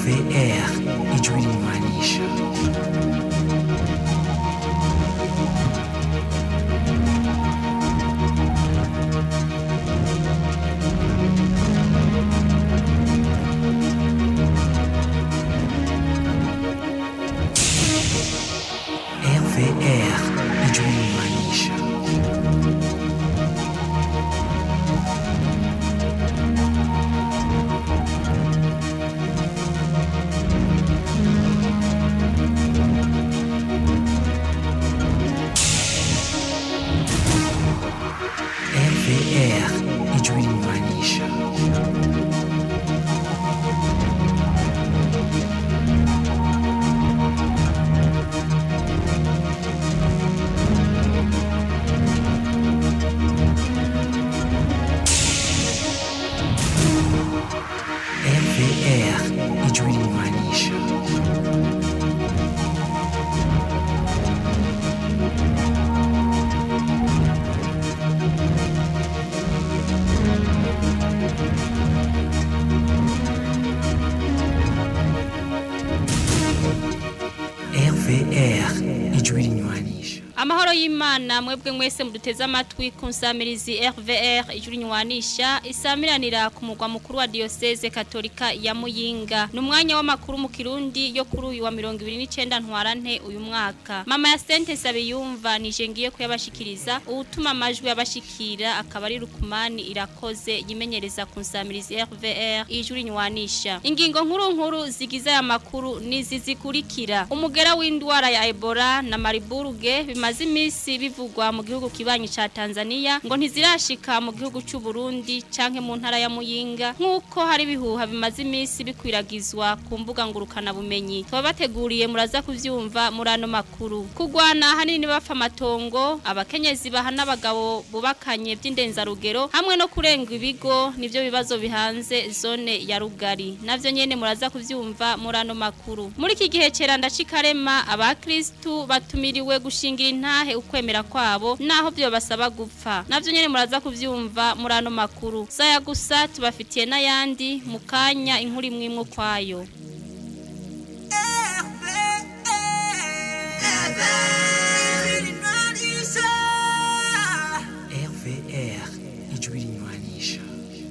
RVR ijwi rinywanisha. RVR ijwi rinywanisha. RVR ijwi rinywanisha. RVR ijwi rinywanisha. RVR ijwi rinywanisha. Amahoro y'Imana mwebwe mwese muduteze amatwi ku nsamirizi RVR ijwi rinywanisha isamiranira ku mugwa mukuru wa Diocese Katolika ya Muyinga. Ni umwanya w'amakuru mu Kirundi yo kuri uyu wa 29 ntwarante uyu mwaka. Mama ya Sente Sabiyumva nije ngiye kuyabashikiriza, uwutuma amajwi abashikira akaba ari Rukumani irakoze yimenyereza ku nsamirizi RVR ijwi rinywanisha. Ingingo nkuru nkuru zigize aya makuru nizi zikurikira. Umugera w'indwara ya Ebola na Marburg bimaze iminsi bivugwa mu gihugu kibanyi ca Tanzania ngo ntizirashika mu gihugu c'u Burundi canke mu ntara ya Muyinga nkuko hari bihuha bimaze iminsi bikwiragizwa ku mbuga ngurukana bumenyi. Twabateguriye muraza kuvyumva muri ano makuru. Kugwana hanini bapfa amatongo, abakenyezi bahana abagabo bubakanye by'indenzarugero hamwe no kurenga ibigo nivyo bibazo bihanze zone ya Rugari. Navyo nyene muraza kuvyumva muri ano makuru. Muri iki gihe ceranda cikarema abakristu batumiriwe gushingira intahe ukwemera kwabo naho byo basaba gupfa. Navyo nyene muraza kuvyumva muri ano makuru. Saya gusa tubafitiye n'ayandi mukanya inkuru imwe kwayo. RVR ijwi rinywanisha.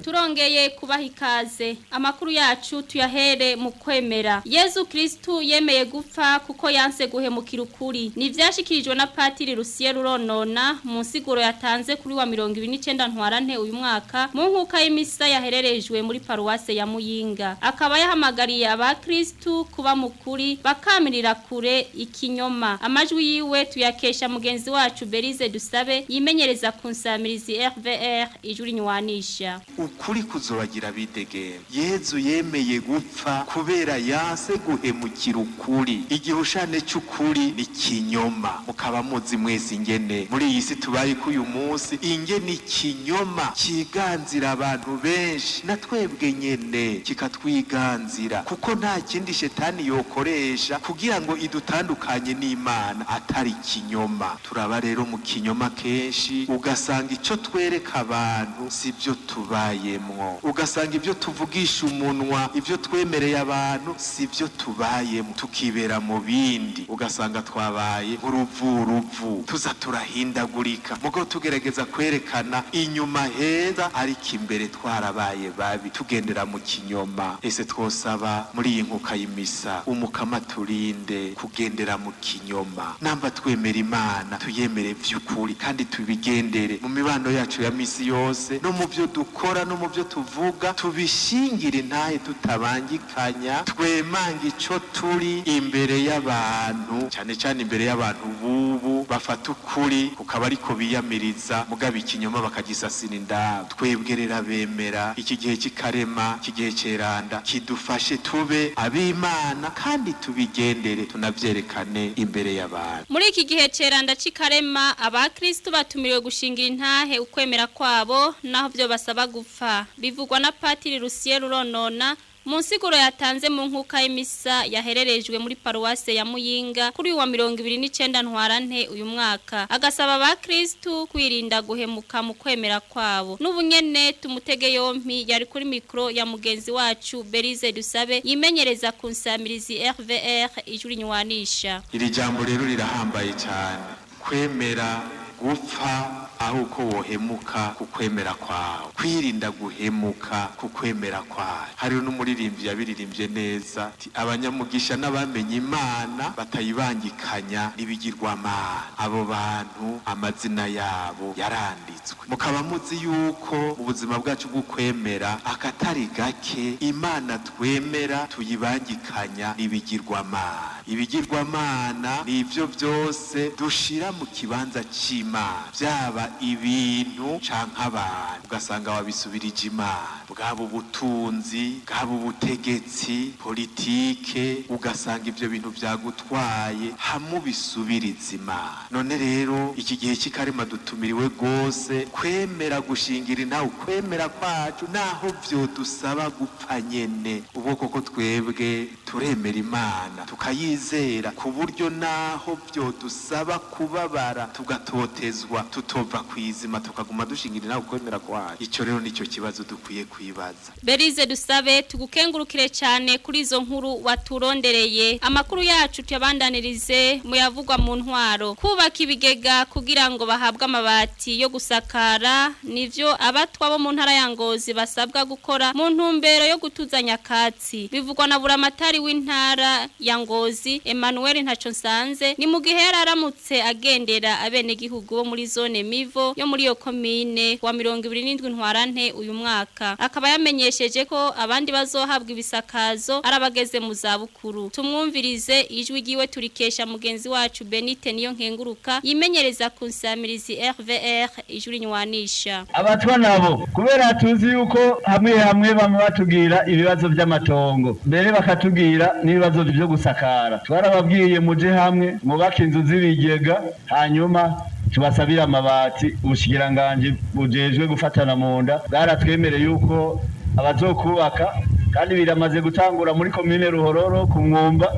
Turongeye kubaha ikaze amakuru yacu tuyahere mu kwemera. Yezu Kristu yemeye gupfa kuko yanse guhemukira ukuri. Ni vyashikirijwe na Patiri Rusier Ruronona mu nsiguro yatanze kuri wa 29 ntwarante uyu mwaka mu nkuka y'imisa yahererejwe muri paruwase ya Muyinga. Akaba yahamagariye abakristu kuba mukuri bakamirira kure ikinyoma. Amajwi yiwe tuyakesha mugenzi wacu Berize Dusabe yimenyereza ku nsamirizi RVR ijwi rinywanisha. Ukuri kuzobagira bidegembya. Yezu yemeye gupfa kubera yanse guhemukira ukuri. Igihushane c'ukuri ni kinyoma. Mukaba muzi mwese ingene muri iyi si tubaye ko uyu munsi ingene ikinyoma kiganzira abantu benshi na twebwe nyene kikatwiganzira, kuko nta kindi shetani yokoresha kugira ngo idutandukanye n'Imana atari kinyoma. Turaba rero mu kinyoma kenshi, ugasanga ico twereka abantu sivyo tubayemwo, ugasanga ibyo tuvugisha umunwa, ibyo twemereye abantu sivyo tubayemwo, tukibera mu bindi, ugasanga twabaye uruvuruvu, tuza turahindagurika mugo tugerageza kwerekana inyuma heza ariko imbere twarabaye babi, tugendera mu kinyoma. Ese twosaba muri iyi nkuka y'imisa umukama turinde kugendera mu kinyoma. Namba twemera Imana tuyemere vy'ukuri kandi tubigendere mu mibano yacu ya misi yose no mu byo dukora no mu byo tuvuga, tubishingire intahe tutabangikanya, twemanga ico turi imbere y'abantu, cyane cyane imbere y'abantu bubu bafata ukuri kukaba ariko biyamiriza mugabo ikinyoma bakagisasira indabo. Twebwe rero bemera iki gihe cy'ikarema, iki gihe ceranda kidufashe tube ab'Imana kandi tubigendere tunavyerekane imbere y'abantu. Muri iki gihe ceranda c'ikarema abakristu batumiriwe gushingira intahe ukwemera kwabo naho byo basaba gupfa. Bivugwa na Patiri Rusier Ruronona Mu nsiguro yatanze mu nkuka y'imisa yahererejwe muri paruwase ya Muyinga kuri wa 29 ntwarante uyu mwaka, agasaba abakristu kwirinda guhemuka mu kwemera kwabo. N'ubunyene tumutege yompi, yari kuri mikro ya mugenzi wacu Berize Dusabe yimenyereza ku nsamirizi RVR Ijwi Rinywanisha. Iri jambo rero rirahambaye cyane, kwemera gupfa aho uko wohemuka ku kwemera kwawe, kwirinda guhemuka ku kwemera kwawe. Hariho n'umuririmbyi yabiririmbye neza ati abanyamugisha n'abamenye Imana batayibangikanya n'ibigirwamana, abo bantu amazina yabo yaranditswe. Mukaba muzi yuko mu buzima bwacu bwo kwemera akatari gake Imana twemera tuyibangikanya n'ibigirwamana. Ibigirwamana ni ivyo byose dushira mu kibanza c'Imana, byaba ibintu canke abantu, ugasanga wabisubirije Imana, bwaba ubutunzi, bwaba ubutegetsi, politike, ugasanga ivyo bintu vyagutwaye hamwe ubisubiriza Imana. None rero iki gihe cy'ikarema dutumiriwe rwose kwemera gushingira nawe ukwemera kwacu, naho vyodusaba gupfa nyene. Ubwo koko twebwe turemera Imana tukayizera, ku buryo naho vyodusaba kubabara tugatotezwa tutova kwizima, tukaguma dushingira nawe ukwemera kwacu. Ico rero nico kibazo dukwiye kwibaza. Berize Dusabe, tugukengurukire cyane kuri izo nkuru waturondereye. Amakuru yacu tuyabandanirize muyavugwa mu ntwaro. Kubaka ibigega kugira ngo bahabwe amabati yo gusakara nivyo abatwa bo mu ntara ya Ngozi basabwa gukora mu ntumbero yo gutuzanya katsi. Bivugwa na buramatari w'intara ya Ngozi Emmanuel Ntaconsanze, ni mu gihe yararamutse agendera abenegihugu bo muri zone Mivo yo muri iyo komine wa 27 ntwarante uyu mwaka. Akaba yamenyesheje ko abandi bazohabwa ibisakazo arabageze mu zabukuru. Tumwumvirize ijwi ryiwe turikesha mugenzi wacu Benite niyo nkenguruka yimenyereza ku nsamirizi RVR Ijwi Rinywanisha. Abatwa nabo kubera tuzi yuko hamwe hamwe bamwe batubwira ibibazo by'amatongo, mbere bakatubwira n'ibibazo byo gusakara, twarababwiye muje hamwe mwubake inzu z'ibigega, hanyuma tubasabira amabati. Ubushikiranganji bujejwe gufatana mu nda bwaratwemereye yuko abazokubaka, kandi biramaze gutangura muri komine Ruhororo ku Mwumba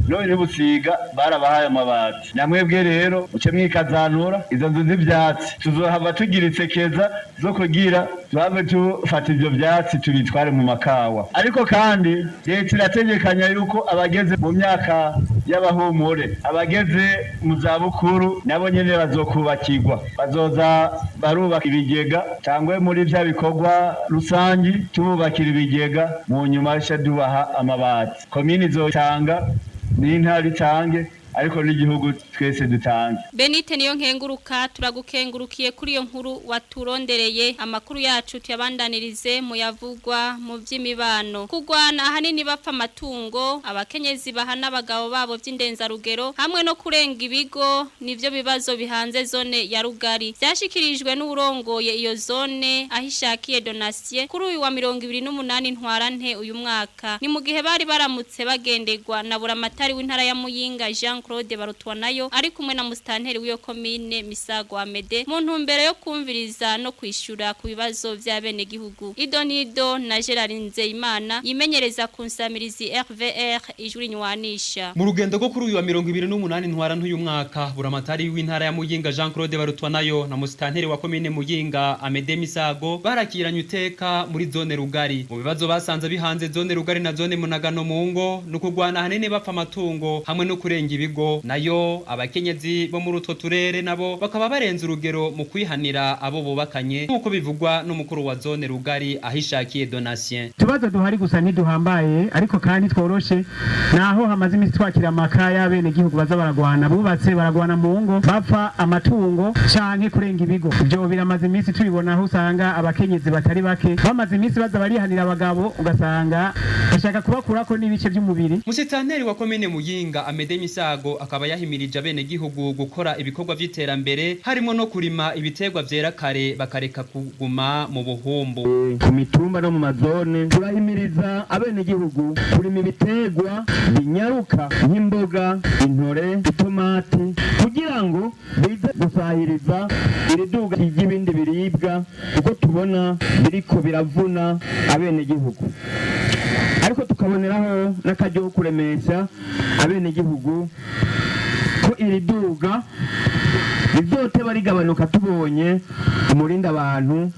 none Busiga barabahaye amabati. Namwebwe rero muce mwikazanura izo nzu z'ivyatsi, tuzohava tugira isekeza zo kugira tuhave tufata ivyo vyatsi tubitware mu makawa. Ariko kandi leta irategekanya yuko abageze mu myaka y'abahumure, abageze mu zabukuru nabo nyene bazokubakirwa, bazoza barubaka ibigega cyangwa muri vya bikorwa rusangi tububakira ibigega, mu nyuma dubaha amabati. Komini izotanga n'intara itange, ariko n'igihugu twese dutange. Benite niyo nkenguruka, turagukengurukiye kuri iyo nkuru waturondereye. Amakuru yacu tuyabandanirize muyavugwa mu by'imibano. Kugwana ahanini bapfa amatungo, abakenyezi bahana abagabo babo by'indenzarugero hamwe no kurenga ibigo nivyo bibazo bihanze zone ya Rugari. Byashikirijwe n'urongoye iyo zone ahishakiye Donatien kuri uyu wa 28 ntwarante uyu mwaka. Ni mu gihe bari baramutse bagendegwa na buramatari w'intara ya Muyinga Jean Claude Barutwanayo ari kumwe na mustanteri w'iyo komine Misago Amede mu ntumbero yo kumviriza no kwishura ku bibazo by'abene gihugu. Idonido na Gerard Nzeyimana yimenyereza ku nsamirizi RVR Ijwi Rinywanisha. Mu rugendo rwo kuri uyu wa 28 ntwarante uyu mwaka, buramatari w'intara ya Muyinga Jean Claude Barutwanayo na mustanteri wa komine Muyinga Amede Misago barakiranye uteka muri zone Rugari. Mu bibazo basanze bihanze zone Rugari na zone Munagano mu ngo no kugwana hanene bapfa amatungo hamwe no kurenga ibigo, nayo abakenyezi bo muri utwo turere nabo bakaba barenze urugero mu kwihanira abo bubakanye, nk'uko bivugwa n'umukuru wa zone Rugari ahishakiye Donatien. Tubazo duhari gusa ntiduhambaye ariko kandi tworoshe, naho hamaze iminsi twakira amaka y'abenegihugu baza baragwana, bubatse baragwana mu ngo bapfa amatungo canke kurenga ibigo. Ibyo biramaze iminsi tubibona, aho usanga abakenyezi batari bake bamaze iminsi baza barihanira abagabo, ugasanga bashaka kubakurako n'ibice by'umubiri. Musitanteri wa komine Muyinga Amede Misago akaba yahimirije abenegihugu gukora ibikorwa vy'iterambere harimo no kurima ibiterwa vyera kare bakareka kuguma mu buhumbu. Ku mitumba no mu mazone turahimiriza abenegihugu kurima ibiterwa binyaruka nk'imboga, intore, itomati, kugira ngo bize gusahiriza iriduga ry'ibindi biribwa, kuko tubona biriko biravuna abenegihugu. Ariko Ariko tukaboneraho n'akaryo ko kuremesha abenegihugu ko iri duga rizoteba rigabanuka tubonye umurinda abantu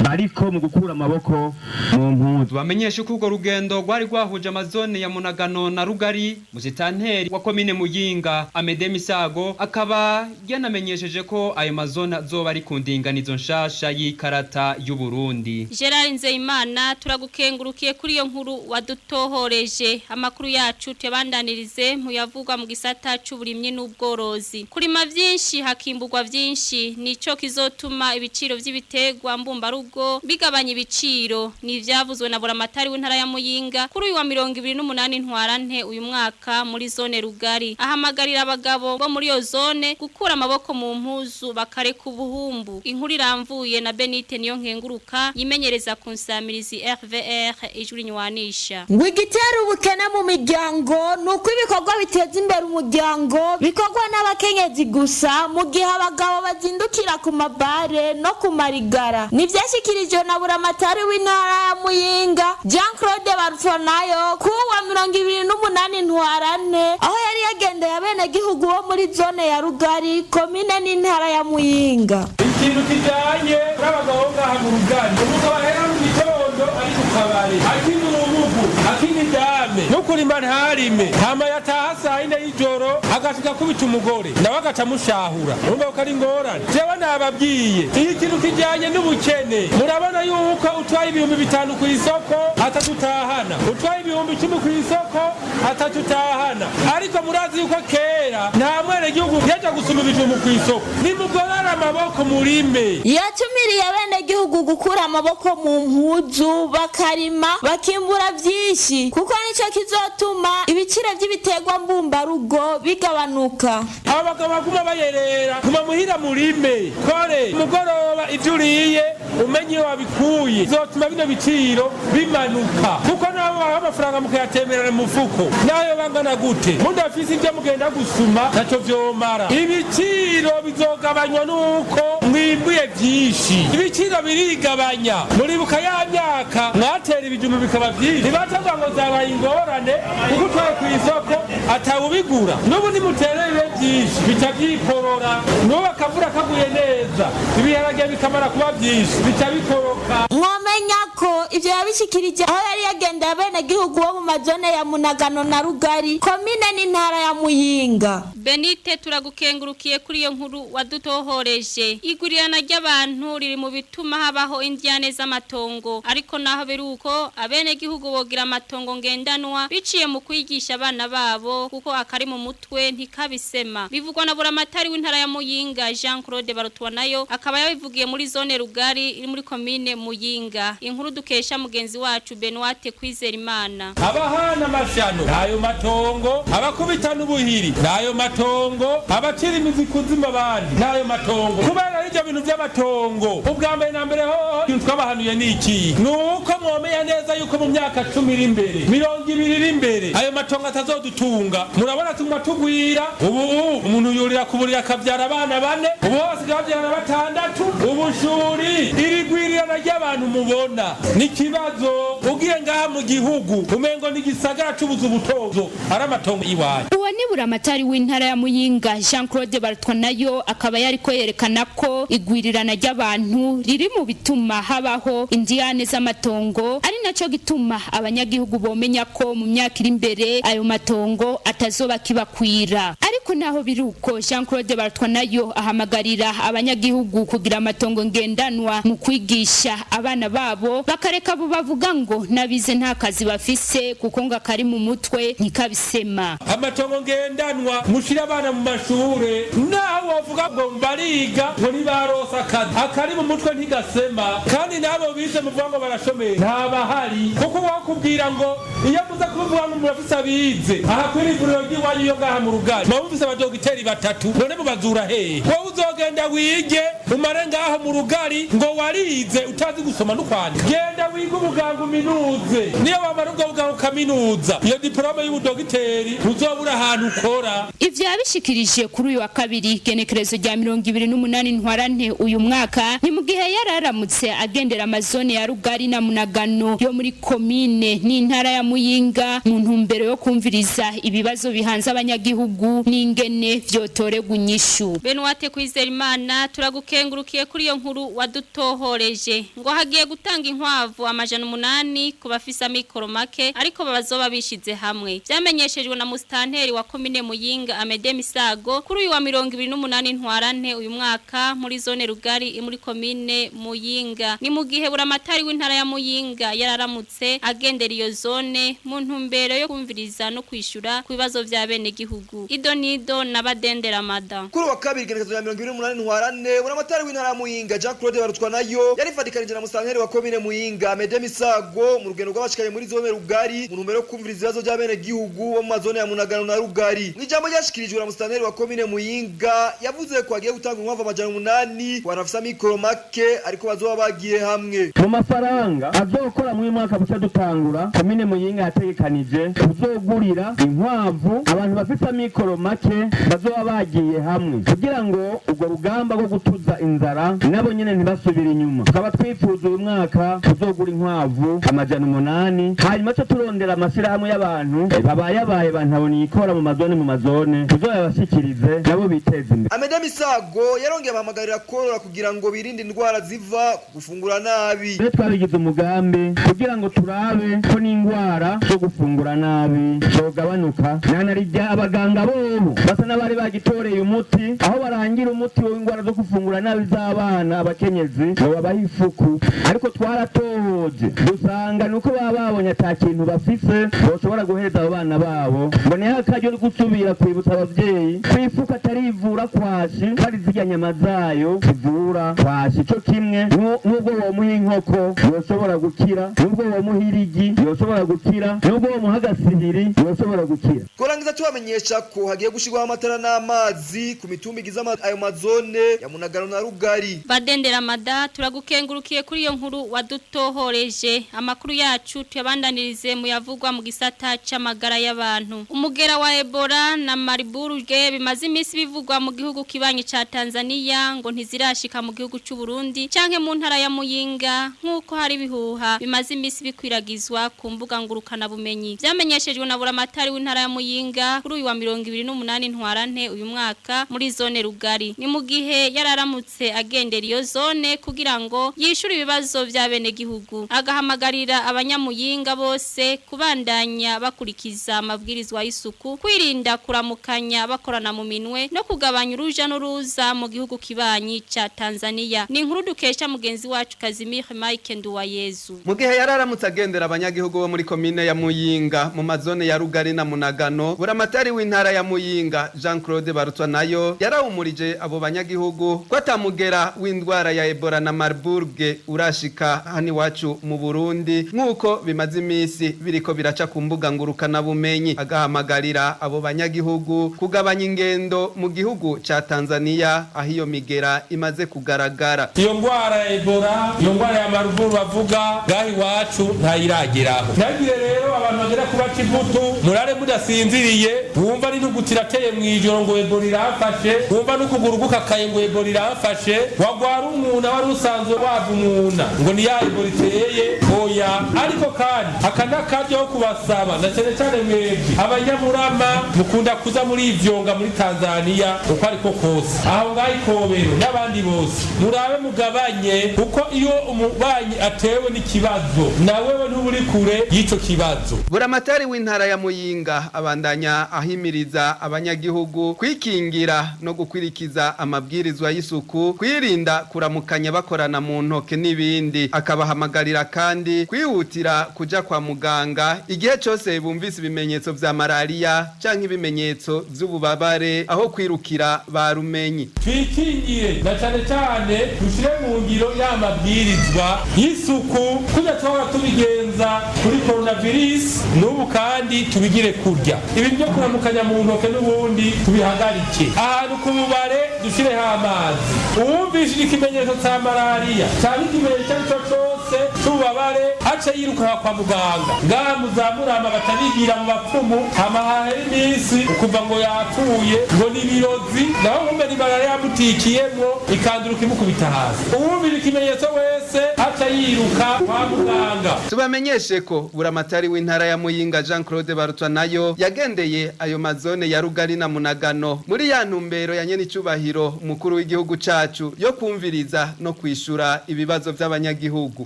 bariko mu gukura amaboko mu mpuzu. Bamenyesha ko urwo rugendo rwari rwahuje amazone ya Munagano na Rugari. Musitanteri wa komine Muyinga Amede Misago akaba yanamenyesheje ko ayo mazone azoba ari ku ndinganizo nshasha y'ikarata y'u Burundi. Gerard Nzeyimana, turagukengurukiye kuri iyo nkuru wadutohoreje. Amakuru yacu tuyabandanirize muyavugwa mu gisata c'uburimyi n'ubworozi. Kurima vyinshi hakimburwa vyinshi nico kizotuma ibiciro vy'ibiterwa mbumbarugo bigabanya ibiciro. Ni ivyavuzwe na buramatari w'intara ya Muyinga kuri uyu wa 28 Ntwarante uyu mwaka muri zone Rugari. Ahamagarira abagabo bo muri iyo zone gukura amaboko mu mpuzu bakareka ubuhumbu. Inkuru iramvuye na Benite niyo nkenguruka yimenyereza ku nsamirizi RVR Ijwi Rinywanisha. Ngo igitera ubukene mu miryango ni uko ibikorwa biteza imbere umuryango bikorwa n'abakenyezi gusa, mu gihe abagabo bazindukira ku mabare no ku marigara. Nivyashikirijwe na buramatari w'intara ya Muyinga Jean Claude Barutwanayo ku wa 28 Ntwarante, aho yari yagendeye abenegihugu bo muri zone ya Rugari, komine n'intara ya Muyinga. Ikintu kijanye n'abagabo ngaha mu Rugari, umugabo ahera mu gitondo ari ku kabari akina urumugu, akina idame, n'ukurima ntarime, hama yataha saa yine y'ijoro agashika kubita umugore nawe agaca amushahura. Urumva ko ari ingorane. Jewe nababwiye iyo ikintu kijanye n'ubukene, murabona yuko utwaye 5000 ku isoko atatutahana, utwaye 10,000 ku isoko atatutahana. Ariko murazi yuko kera nta mwenegihugu yaja gusuma ibijumbu ku isoko. Nimugorore amaboko murime. Yatumiriye abenegihugu gukura amaboko mu mpuzu bakarima bakimbura vyinshi, kuko nico kizotuma ibiciro vy'ibiterwa mbumbarugo bigabanuka. Aba bagabo baguma bayerera, guma muhira murime, kore mugoroba ivyo uriye umenye iyo wabikuye, bizotuma bino biciro bimanuka. Kuko nabo baha amafaranga mukayatemerera mu mufuko, nayo bangana gute mudafise ivyo mugenda gusuma ntaco vyomara. Ibiciro bizogabanywa nuko mwimbuye vyinshi, ibiciro birigabanya. Muribuka ya myaka mwatera ibijumbu bikaba vyinshi, ntibacavuga ngo zabaye ingorane kuko utwaye kw'isoko atawubigura. N'ubu nimutere bibe vyinshi bica vyikorora, n'ubu akavura kaguye neza ibiharage bikamara kuba vyinshi bica bikoroka. Mwomenya ko ivyo yabishikirije aho yari yagendeye abenegihugu bo mu mazone ya Munagano na Rugari, komine n'intara ya Muyinga. Benite, turagukengurukiye kuri iyo nkuru wadutohoreje. Igurirana ry'abantu riri mu bituma habaho indyane z'amatongo, ariko naho biruko abenegihugu bogira amatongo ngendanwa biciye mu kwigisha abana babo, kuko akari mu mutwe ntikabisema. Bivugwa na buramatari w'intara ya Muyinga Jean Claude Barutwanayo, akaba yabivugiye muri zone Rugari iri muri komine Muyinga. Inkuru dukesha mugenzi wacu Benoit Kwizerimana. Abahana amashano n'ayo matongo, abakubitana ubuhiri n'ayo matongo, abacira imizi kuzima abandi n'ayo matongo. Kubera ivyo bintu vy'amatongo, ubwa mbere na mbere hoho ikintu twabahanuye ni iki? Nuko mwomenya neza yuko mu myaka 10 iri imbere, 20 iri imbere, ayo matongo atazodutunga. Murabona tuguma tugwira. Ubu umuntu yurira kuburira akavyara abana bane, ubu basigaye bavyara batandatu. Ubushuri irigwirirana ry'abantu mubona ni kibazo. Ugiye ngaha mu gihugu umengo ni gisagara c'ubuzu butozo ari amatongo iwacu. Uwo ni buramatari w'intara ya Muyinga Jean Claude Barutwanayo, akaba yariko yerekana ko igwirirana ry'abantu riri mu bituma habaho indiyane z'amatongo, ari naco gituma abanyagihugu bomenya ko mu myaka iri imbere ayo matongo atazoba kibakwira. Ariko naho biruko, Jean Claude Barutwanayo ahamagarira abanyagihugu kugira amatongo ngendanwa mu kwigisha abana babo, bakareka abo bavuga ngo nabize nta kazi bafise, kuko ngo akari mu mutwe ntikabisema. Amatongo ngendanwa mushira abana mu mashure, naho wovuga ngo bariga ngo ntibaronse akazi, akari mu mutwe ntigasema. Kandi nabo bize muvuga ngo barashomeye ntabahari, kuko wakubwira ngo iyo muza kuvuga ngo murafise abize aha kuri ivuriro ry'iwanyu iyo ngaha mu Rugari muba mufise abadogiteri batatu, none mubazura hehe? Wowe uzogenda wige umare ngaho mu Rugari ngo warize utazi gusoma no kwandika. Genda wige ubuganga uminuze, niyo wamara ubwo buganga ukaminuza iyo diplome y'ubudogiteri uzobura ahantu ukora. Ivyo yabishikirije kuri uyu wa kabiri genekerezo rya 28 Ntwarante uyu mwaka, ni mu gihe yararamutse agendera amazone ya Rugari na Munagano yo muri komine n'intara ya Muyinga mu ntumbero yo kumviriza ibibazo bihanze abanyagihugu n'ingene vyotorerwa inyishu. Benoit Kwizerimana, turagukengurukiye kuri iyo nkuru wadutohoreje. Ngo hagiye gutanga inkwavu 800 ku bafise amikoro make, ariko babazoba bishize hamwe. Vyamenyeshejwe na mustanteri wa komine Muyinga Amede Misago kuri uyu wa 28 ntwarante uyu mwaka muri zone Rugari muri komine Muyinga. Ni mu gihe buramatari w'intara ya Muyinga yararamutse agendera iyo zone mu ntumbero yo kumviriza no kwishura ku bibazo vya bene gihugu. Idonido na Badendera Mada. Kuri wa kabiri igenekerezo rya 28 ntwarante, buramatari w'intara ya Muyinga Jean Claude Barutwanayo yarifatikanije na mustanteri wa komine Muyinga Amede Misago mu rugendo rw'abashikanye muri zone Rugari mu ntumbero yo kumviriza ibibazo vya bene gihugu bo mu mazone ya Munagano na Rugari. Mw'ijambo ryashikirijwe na mustanteri wa komine Muyinga, yavuze ko agiye gutanga inkwavu 800 ku bantu bafise amikoro make ariko bazoba bagiye hamwe. Mu mafaranga azokora mu mwaka buca dutangura, komine Muyinga yategekanije kuzogurira inkwavu abantu bafise amikoro make bazoba bagiye hamwe, kugira ngo urwo rugamba rwo gutuza inzara nabo nyene ntibasubire inyuma. Tukaba twifuza uyu mwaka kuzogura inkwavu 800, hanyuma co turondera amashyirahamwe y'abantu babayabaye bantabona ikora mu mazone tuzoyabashikirize nabo biteze imbere. Amede Misago yarongeye abahamagarira korora kugira ngo birinde indwara ziva ku gufungura nabi. Rero twabigize umugambi kugira ngo turabe ko n'indwara zo gufungura nabi zogabanuka. Nanarijya abaganga bobo basa n'abari bagitoreye umuti, aho barangira umuti w'indwara zo gufungura nabi z'abana, abakenyezi ngo babahe ifuku, ariko twaratohoje dusanga nuko baba babonye ata kintu bafise boshobora guhereza abo bana babo. Mboneyeho akaryo ko gusubira kwibutsa abavyeyi ko ifuku atarivura kwashi, ko ari zirya nyama zayo zivura kwashi. Ico kimwe nubwo womuha inkoko yoshobora gukira, nubwo womuha irigi yoshobora gukira, nubwo womuha agasihiri yoshobora gukira. Kurangiza tubamenyesha ko hagiye gushirwaho amatara n'amazi ku mitumba igize ayo mazone ya Munagano na Rugari. Badendera Mada, turagukengurukiye kuri iyo nkuru wadutohoreje. Amakuru yacu tuyabandanirize mu yavugwa mu gisata c'amagara y'abantu. Umugera wa Ebola na Marburg bimaze iminsi bivugwa mu gihugu kibanyi ca Tanzania ngo ntizirashika mu gihugu c'u Burundi canke mu ntara ya Muyinga, nkuko hari bihuha bimaze iminsi bikwiragizwa ku mbuga ngurukana bumenyi. Vyamenyeshejwe na buramatari w'intara ya Muyinga kuri uyu wa 28 ntwarante uyu mwaka muri zone Rugari. Ni mu gihe yararamutse agendera iyo zone kugira ngo yishure ibibazo vya bene gihugu, agahamagarira abanyamuyinga bose kubandanya bakurikiza amabwirizwa y'isuku, kwirinda kuramukanya bakorana mu minwe no kugabanya uruja n'uruza mu gihugu kibanyi ca Tanzania. Ni inkuru dukesha mugenzi wacu Kazimir Mike Nduwayezu. Mu gihe yararamutse agendera abanyagihugu bo muri komine ya Muyinga mu mazone ya Rugari na Munagano, buramatari w'intara ya Muyinga Jean Claude Barutwanayo yarawumurije abo banyagihugu ko atamugera w'indwara ya Ebola na Marburg urashika hani wacu mu Burundi, nkuko bimaze iminsi biriko biraca ku mbuga ngurukana bumenyi. Agahamagarira abo banyagihugu kugabanya ingendo mu gihugu ca Tanzania aho iyo migera imaze kugaragara. Iyo ngwara ya Ebola, iyo ngwara ya Marburg bavuga gahi wacu ntayirageraho. Ntagire rero abantu bagera kuba kivutu murare mudasinziriye, wumva ari n'ugutirateye mwijoro ngo Ebola irafashe, wumva n'ukuguru gukakaye ngo Ebola irafashe, wagwara umuna wari usanzwe wava umuna ngo ni ya Ebola iteye. Oya, ariko kandi aka nakaryo kubasaba na cyane cyane mwebwe abanyamurama mukunda kuza muri ivyonga muri Tanzania uko ariko kose, aho ngaho ikobero n'abandi bose murabe mugabanye, kuko iyo umubanyi atewe n'ikibazo na wewe ntuburi kure y'ico kibazo. Buramatari w'intara ya Muyinga abandanya ahimiriza abanyagihugu kwikingira no gukwirikiza amabwirizwa y'isuku, kwirinda kuramukanya bakorana mu ntoke n'ibindi. Akabahamagarira kandi kwihutira kuja kwa muganga igihe cyose bumvise ibimenyetso vya malaria canke ibimenyetso vy'ububabare, aho kwirukira barumenyi. Twikingire na cane cane dushire mu ngiro ya mabwirizwa y'isuku kujya twahora tubigenza kuri coronavirus, n'ubu kandi tubigire kurya ibi byo kuramukanya mu ntoke n'ubundi tubihagarike. Ahantu ku bubare dushireho amazi. Uwumvishije ikimenyetso ca malaria canke ikimenyetso icyo ari cyo cose c'ububabare ace yirukanka kwa muganga. Ngaha muzamurama batabigira mu bapfumu, hama hahera iminsi ukuva ngo yapfuye, ngo ni ibirozi, naho nkumbe ni malariya yamutikiyemwo ikanduruka imukubita hasi. Uwumvira ikimenyetso wese aca yiruka kwa muganga. Tubamenyeshe ko buramatari w'intara ya Muyinga Jean Claude Barutwanayo yagendeye ayo mazone ya Rugari na Munagano muri ya ntumbero ya nyenicubahiro umukuru w'igihugu cacu yo kumviriza no kwishura ibibazo by'abanyagihugu.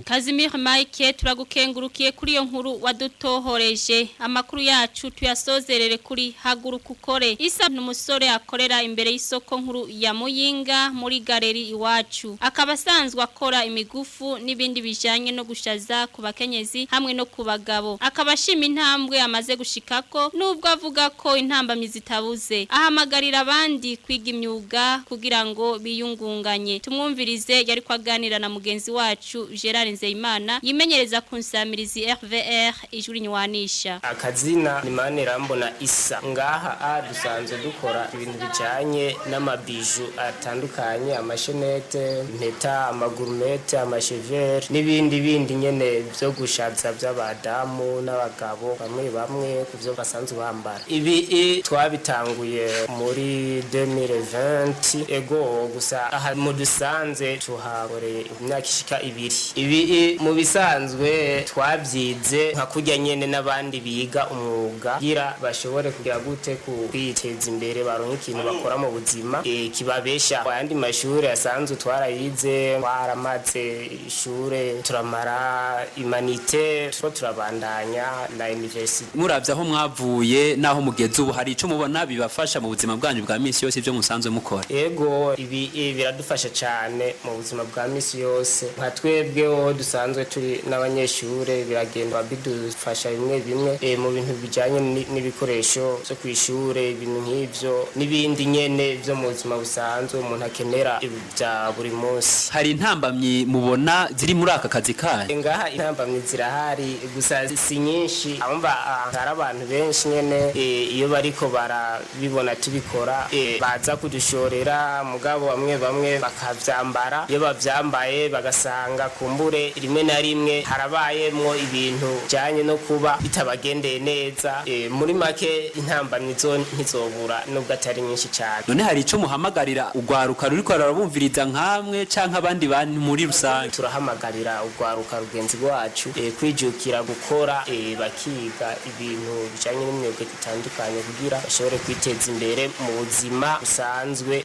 Kazimir Mike, turagukengurukiye kuri iyo nkuru wadutohoreje. Amakuru yacu tuyasozerere kuri haguruka ukore. Isa n'umusore akorera imbere y'isoko nkuru ya Muyinga muri galeri iwacu, akaba asanzwe akora imigufu n'ibindi bijanye no gushaza ku bakenyezi hamwe no ku bagabo. Akaba ashima intambwe amaze gushikako nubwo avuga ko intambamyi zitabuze. Ahamagarira abandi kwiga imyuga kugira ngo biyungunganye. Tumwumvirize, yari kwaganira na mugenzi wacu Gerard Nzeyimana yimenyereza ku nsamirizi RVR ijuri nywanisha. Akazina ni Manirambona Isa. Ngaha a dusanzwe dukora ibintu bijanye n'amabiju atandukanye, amashenete, impeta, amagurumete, amashevere n'ibindi bindi nyene byo gushaza by'abadamu n'abagabo bamwe bamwe kuvyo basanzwe bambara. Ibi twabitanguye muri 2020, ego gusa aha mu dusanze tuhakoreye imyaka ishika 2. Ibi mu bisanzwe twabyize nka kurya nyene n'abandi biga umwuga kugira bashobore kugira gute ku kwiteza imbere, baronke ikintu bakora mu buzima kibabesha. Ayandi mashuri asanzwe twarayize, twaramaze ishure, turamara imanite, two turabandanya na university. Muravye aho mwavuye naho mugeze ubu, hari ico mubona bibafasha mu buzima bwanyu bwa misi yose ibyo musanzwe mukora? Ego, ibi biradufasha cyane mu buzima bwa misi yose. Nka twebweho dusanzwe turi n'abanyeshure, biragenda bidufasha bimwe bimwe mu bintu bijanye n'ibikoresho byo kwishure, ibintu nk'ivyo n'ibindi nyene byo mu buzima busanzwe umuntu akenera bya buri munsi. Hari intambamyi mubona ziri muri aka kazi kanyu? Ngaha intambamyi zirahari gusa si nyinshi. Abumva hari abantu benshi nyene iyo bariko barabibona tubikora baza kudushorera, mugabo bamwe bamwe bakavyambara. Iyo bavyambaye bagasanga kumbure rimwe na rimwe harabayemwo ibintu bijanye no kuba bitabagendeye neza. Muri make intambamyi zo ntizobura nubwo atari nyinshi cyane. None hari ico muhamagarira ugwaruka ruriko rurabumviriza nkamwe canke abandi bantu muri rusange? Turahamagarira ugwaruka rugenzi rwacu kwijukira gukora, bakiga ibintu bijanye n'imyuga itandukanye kugira bashobore kwiteza imbere mu buzima busanzwe.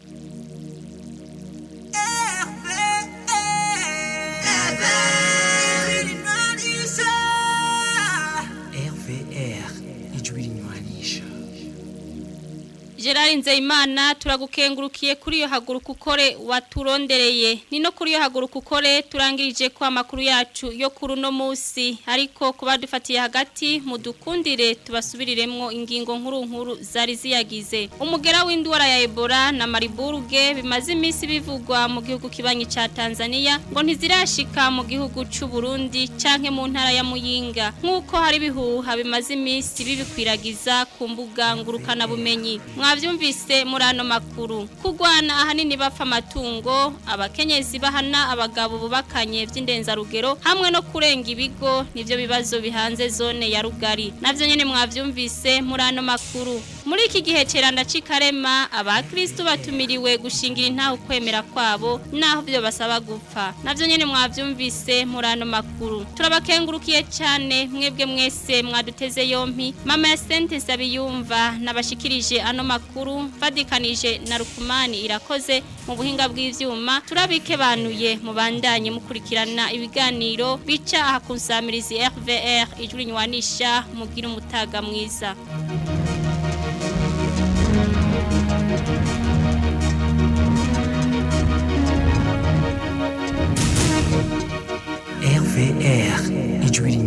RVR ijwi rinywanisha. Gerard Nzeyimana, turagukengurukiye kuri iyo haguruka ukore waturondereye. Ni no kuri iyo haguruka ukore turangirije ko amakuru yacu yo kuri uno munsi, ariko kuba dufatiye hagati mudukundire tubasubiriremwo ingingo nkuru nkuru zari ziyagize. Umugera w'indwara ya Ebola na Marburg bimaze iminsi bivugwa mu gihugu kibanyi ca Tanzania ngo ntizirashika mu gihugu c'u Burundi canke mu ntara ya Muyinga, nkuko hari bihuha bimaze iminsi bibikwiragiza ku mbuga ngurukana bumenyi. Mwavyumvise muri ano makuru. Kugwana ahanini bapfa amatungo, abakenyezi bahana abagabo bubakanye vy'indenzarugero hamwe no kurenga ibigo nivyo bibazo bihanze zone ya Rugari. Navyo nyene mwavyumvise muri ano makuru. Muri iki gihe ceranda cikarema abakristo batumiriwe gushingira intaho kwemera kwabo naho byo basaba gupfa. Navyo nyene mwavyumvise muri ano makuru. Turabakengurukiye cyane mwebwe mwese mwaduteze yompi. Mama ya Sente Sabiyumva nabashikirije ano makuru mfadikanije na Rukumani irakoze mu buhinga bw'ivyuma. Turabikebanuye mubandanye mukurikirana ibiganiro bica aha ku nsamirizi RVR ijwi nywanisha. Mugira umutaga mwiza. RVR ijwi.